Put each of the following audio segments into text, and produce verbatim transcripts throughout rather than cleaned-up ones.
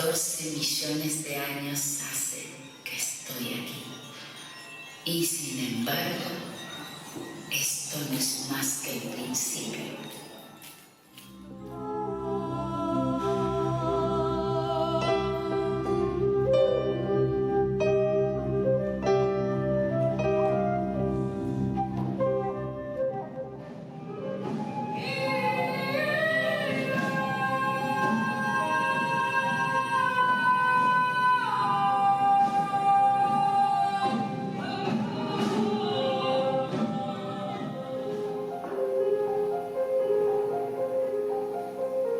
Catorce millones de años hace que estoy aquí. Y sin embargo, esto no es más que el principio.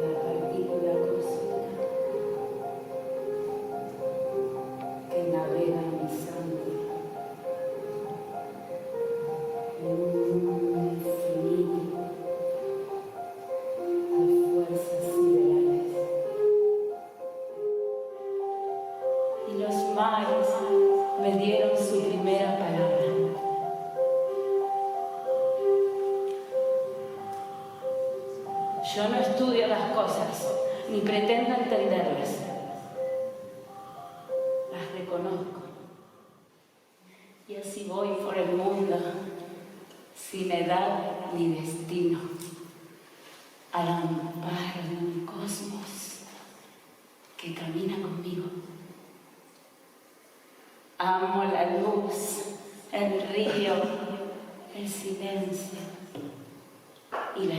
La partícula cósmica que navega en mi sangre, en un mundo infinito de fuerzas siderales. Y los mares me dieron su primera palabra. Yo no estudio las cosas, ni pretendo entenderlas. Las reconozco. Y así voy por el mundo, sin edad ni destino, al amparo de un cosmos que camina conmigo. Amo la luz, el río, el silencio y la